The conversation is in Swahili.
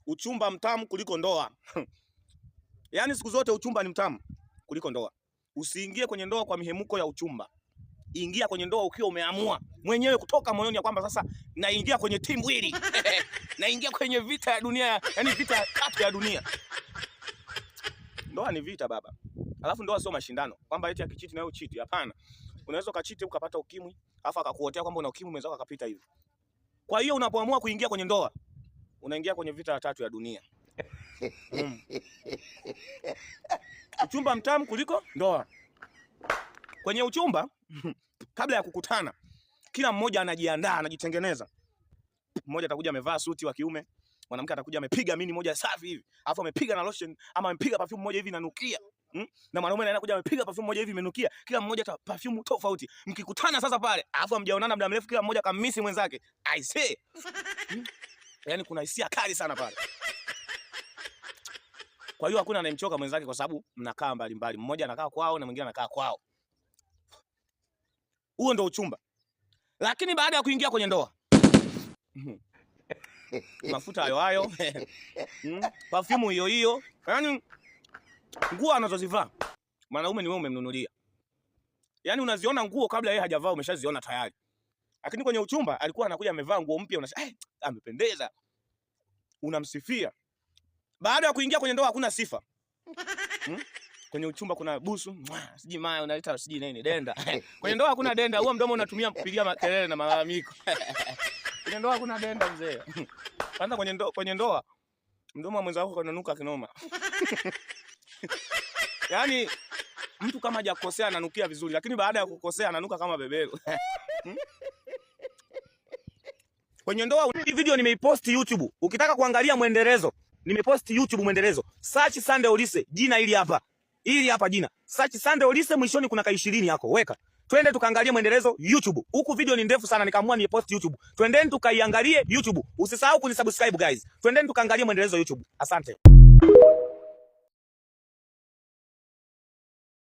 Uchumba mtamu kuliko ndoa. Yaani siku zote uchumba ni mtamu kuliko ndoa. Usiingie kwenye ndoa kwa mihemuko ya uchumba. Ingia kwenye ndoa ukiwa umeamua mwenyewe kutoka moyoni ya kwamba sasa naingia kwenye timu hili. Naingia kwenye vita ya dunia, yani vita ya tatu ya dunia. Ndoa ni vita baba. Alafu ndoa sio mashindano kwamba eti akichiti na wewe uchiti. Hapana. Unaweza ukachiti ukapata ukimwi, alafu akakuotea kwamba una ukimwi, mwenzako akapita hivi. Kwa hiyo unapoamua kuingia kwenye ndoa, unaingia kwenye vita ya tatu ya dunia. Uchumba mtamu kuliko ndoa. Kwenye uchumba kabla ya kukutana, kila mmoja anajiandaa, anajitengeneza. Mmoja atakuja amevaa suti wa kiume, mwanamke atakuja amepiga mini moja safi hivi, alafu amepiga na lotion ama amepiga perfume moja hivi inanukia. Na mwanaume naye anakuja amepiga perfume moja hivi imenukia. Kila mmoja ta perfume tofauti. Mkikutana sasa pale, alafu hamjaonana muda mrefu, kila mmoja kamisi mwenzake. I say. Yaani kuna hisia kali sana pale. Kwa hiyo hakuna anayemchoka mwenzake kwa sababu mnakaa mbali mbali. Mmoja anakaa kwao na mwingine anakaa kwao. Huo ndio uchumba. Lakini baada ya kuingia kwenye ndoa, mafuta hayo hayo, perfume hiyo hiyo, yaani nguo anazozivaa mwanaume ni wewe umemnunulia. Yaani unaziona nguo kabla yeye hajavaa umeshaziona tayari. Lakini kwenye uchumba alikuwa anakuja amevaa nguo mpya, unasema amependeza. Unamsifia. Baada ya kuingia kwenye ndoa hakuna sifa. Kwenye uchumba kuna busu, sijui maya unaleta sijui nini, denda. Kwenye ndoa hakuna denda, huo mdomo unatumia kupigia makelele na malalamiko. Kwenye ndoa hakuna denda mzee. Kwanza kwenye ndoa mdomo wa mwenza wako unanuka kinoma. Yaani mtu kama hajakosea ananukia vizuri, lakini baada ya kukosea ananuka kama beberu. Kwenye ndoa, hii video nimeiposti YouTube. Ukitaka kuangalia mwendelezo, nimeposti YouTube mwendelezo. Search Sunday Oliseh, jina hili hapa. Hili hapa jina. Search Sunday Oliseh, mwishoni kuna ka 20 yako. Weka. Twende tukaangalie mwendelezo YouTube. Huku video ni ndefu sana, nikaamua ni post YouTube. Twendeni tukaiangalie YouTube. Usisahau kunisubscribe guys. Twendeni tukaangalie mwendelezo YouTube. Asante.